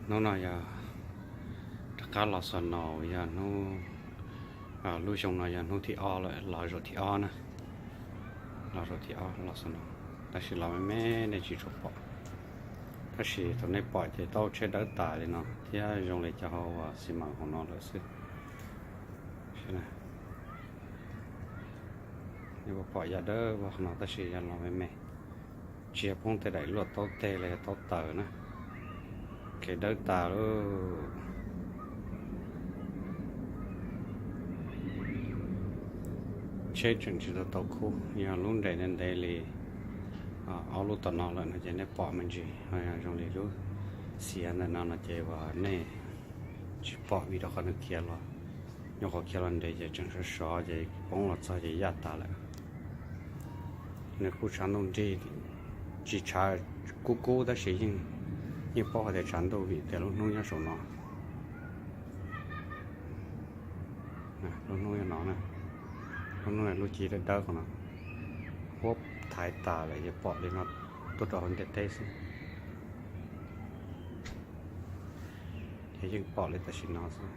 Hnub no yog rov qab los snow, yog hnub, lub xyoo no yog hnub thib ob lawm, los zaum thib ob na. Los zaum thib ob los snow, tab sis los me me nej tsis tshua pom. Tab sis thaum nej pom ces tau tsheb dawb tas li no thiab zoo li cov hauv uas xi mas hauv no lawm xwb. Nej puas pom yam dawb vog no tab sis yog los me me, tsis yog poob tej daim luaj taub teg los yog taub taws na. Kev dawb tas lawm. Tsheb tseem tsis tau tau khub, yog lub nres ntev ntev li ob lub tom no lawm no ces nej pom me ntsis, zoo li lub xiav ntawm no no ces uas nej tsis pom vim rau qhov nws khiav los, nyuam qhuav khiav los ntev ces tseem sov sov ces poob los txog ces yaj tas lawm. Nws kuj tshav ntuj nrig, tsis tshav kub kub tab sis yeej, yeej paub hais tias tshav ntuj vim tias lub hnub nyob saum no. Lub hnub nyob no, lub hnub lub ci dawb dawb qhov no, huab thaiv tas lawm, yog pom li no tuaj rau hauv ntiaj teb xwb. Ces yeej pom li tam sim no xwb,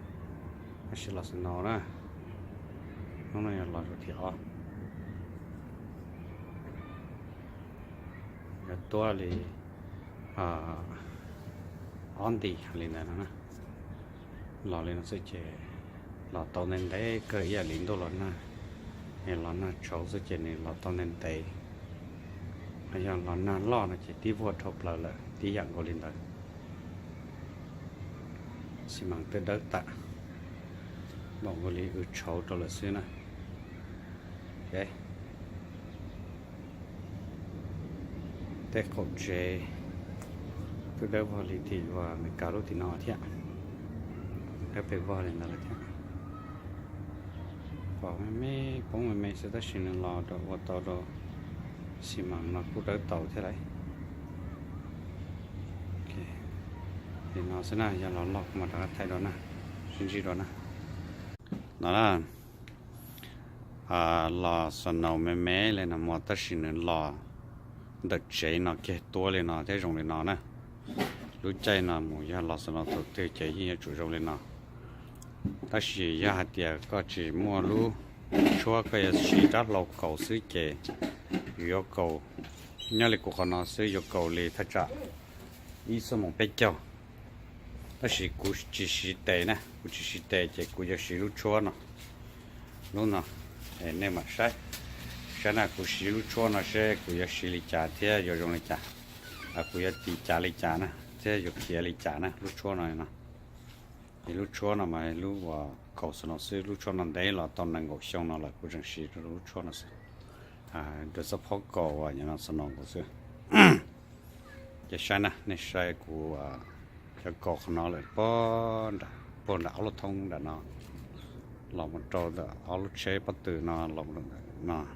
tab sis los snow na. Hnub no yog los zaum thib ob, yog tuaj li ob nti li ntawd no na. Los li no xwb ces los tau ntev ntev kawg ib yam li ntuj los nag, los nag tshauv xwb ces nws los tau ntev ntev. Yog los nag loj no ces tib vuag dhau plaws lawm tib yam nkaus li ntawd. Xi mas twb dawb tas, npaum nkaus li wb tshauv rau lawm xwb na. Tej qaum tsev twb dawb vog li tim uas Meskas lub tim no thiab, dawb pes vog li ntawd lawm thiab. Pom me me, poob me me xwb tab sis nws los rau ua tau rau xi mas no kuj dawb tau thiab lauj. Li no xwb na, yog los loj kuv mam rov qab thaij dua na, sib ntsib dua na. No na, los snow me me li no mas tab sis nws los ntawm tsev no kiag tuab li no thiab zoo li no na. Lub caij no mus yog los snow thaum twg ces yeej yuav tsum zoo li no. Tab sis yog hais tias koj tsis muaj lub tshuab, koj yuav siv rab hlau kaus xwb ces yus yuav kaus, nyob li kuv qhov no xwb yuav kaus li thaj tsam ib xuab moos peb caug. Tab sis kuv tsis siv tes na, kuv tsis siv tes ces kuv yuav siv lub tshuab no. Lub no, nej mam saib, saib na, kuv siv lub tshuab no seb kuv yuav siv li cas thiab yuav zoo li cas, kuv yuav tiv cav li cas na thiab yuav khiav li cas na. Lub tshuab no, es lub tshuab no mas lub uas kaus snow xwb, lub tshuab no ntev los tau nees nkaum xyoo no lawm kuv tseem siv lub tshuab no xwb. Rau xab phob kaus no snow nkaus xwb. Ces saib na, nej saib kuv cov kaus qhov no lawm puag nram ob lub thoob nram no, los mus rau ntawm ob lub tsheb pob tw no los mus rau ntawm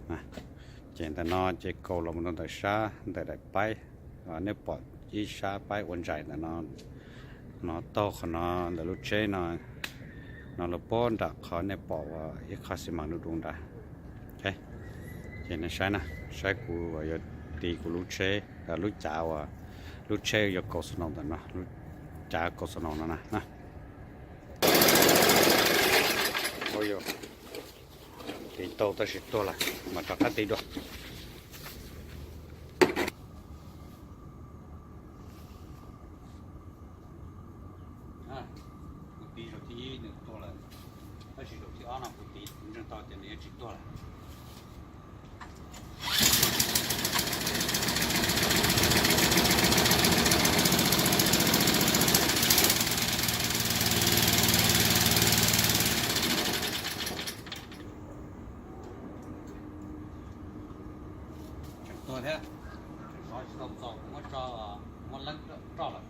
no. Ces ntawm no ces kaus los mus rau ntawm sab ntawm daim paib, nej pom ib sab paib ua ntsais ntawm no, no taug qhov no ntawm lub tsheb no, no los puag nram qhov nej pom uas ib qho xi mas du du nrad. Ces nej saib na, saib kuv uas yuav tiv kuv lub tsheb, lub cav uas, lub tsheb yuav kaus snow ntawm no, lub cav kaus snow no na. Tiv tau tab sis tuag lawm, mam rov qab tiv dua. Kuv tiv zaum thib ib nws tuag lawm, tab sis zaum thib ob no kuv tiv kuv ntseeg tau tias nws yuav tsis tuag lawm. Tseem tuag thiab, tseem sov tsis tau txaus, kuv muab tso, muab leeb roj lawm.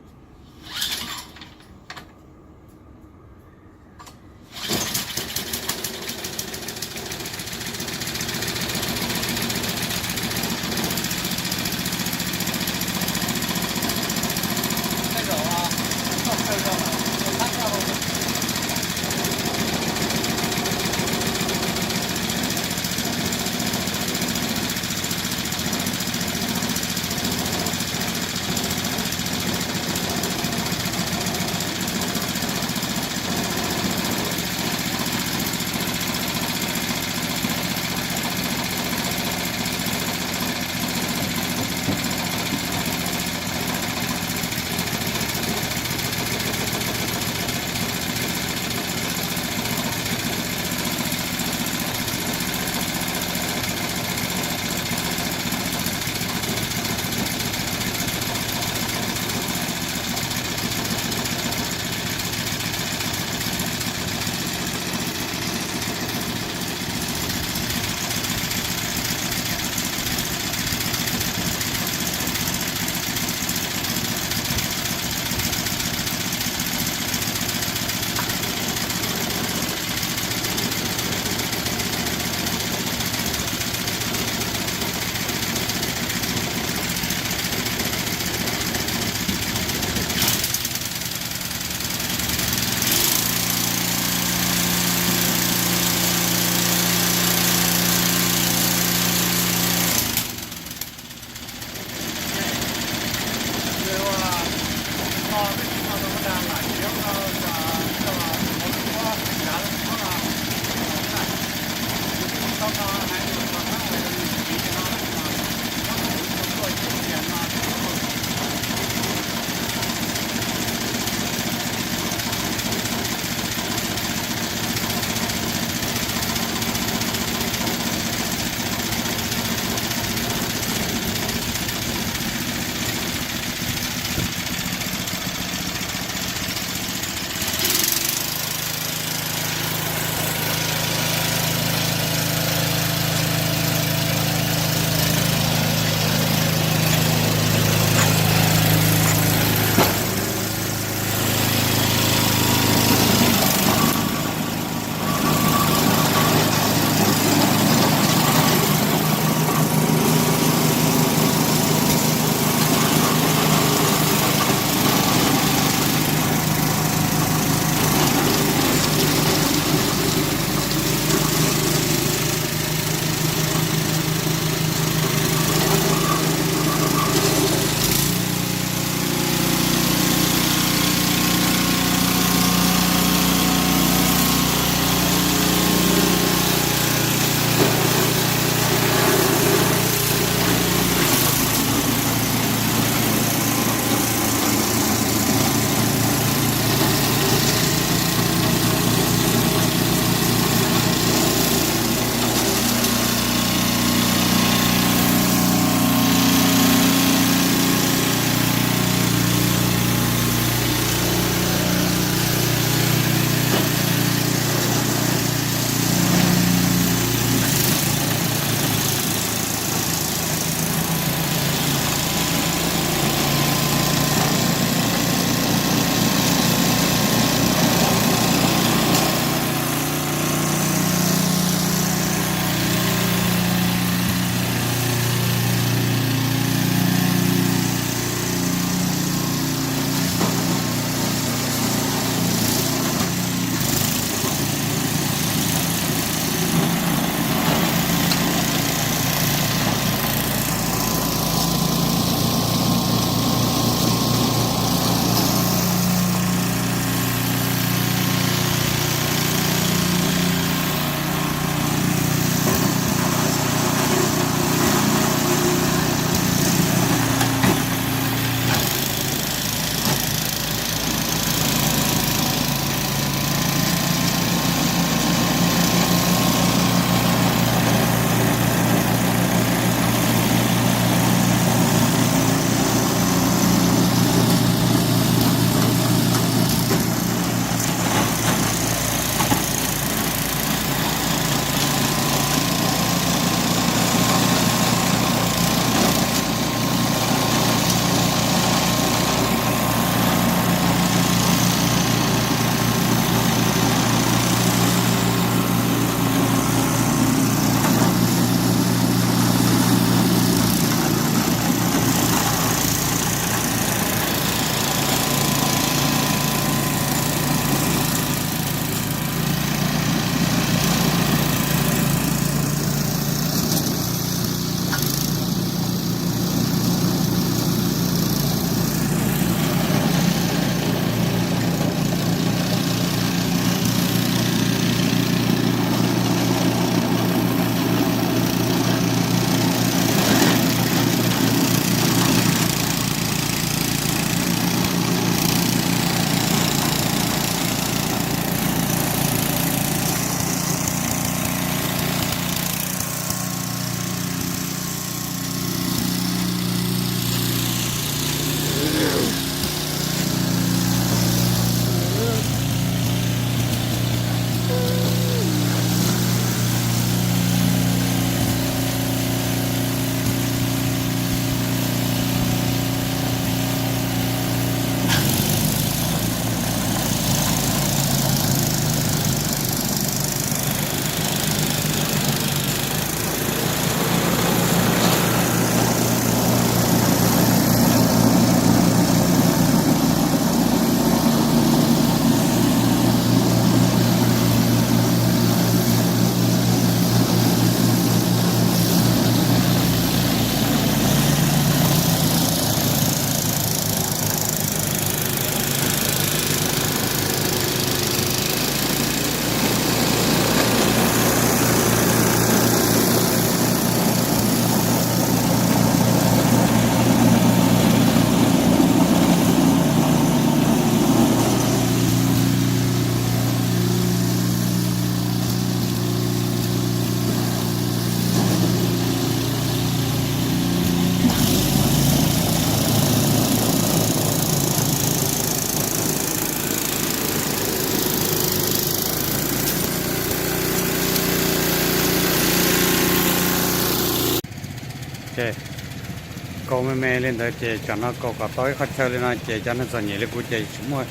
Kaus me me li ntawd ces tsam no kaus kom tau ib qhov chaw li no ces cov neeg txom nyem li kuv ces tsis muaj,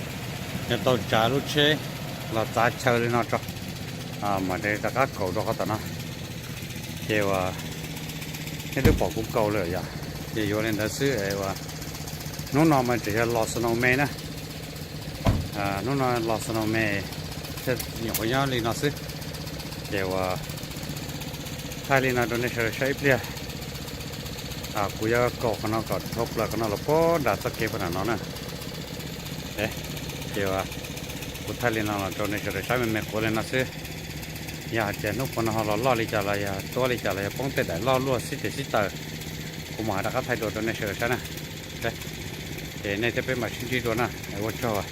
yuav tau tsav lub tsheb los txav chaw li no tso, mam rov qab kaus rau qhov tom no. Ces uas nej twb pom kuv kaus lawm yom, ces yuav li ntawd xwb es uas hnub no mas tseem yog los snow me na. Hnub no los snow me, nyuam qhuav nyob li no xwb. Ces uas thaij li no rau nej sawv daws saib ib pliag. Kuv yuav kaus qhov no kom dhau plaws qhov no los puag nram txoj kev puag nram no na. Ces kuv thaij li no los rau nej sawv daws saib me me quav li no xwb. Yog hais tias hnub puag no ho los loj li cas los yog tuab li cas los yog poob tej daim loj luaj xib tes xib taws, kuv mam rov qab thaij dua rau nej sawv daws saib na. Ces nej thiab peb mam sib ntsib dua na, ua tsaug.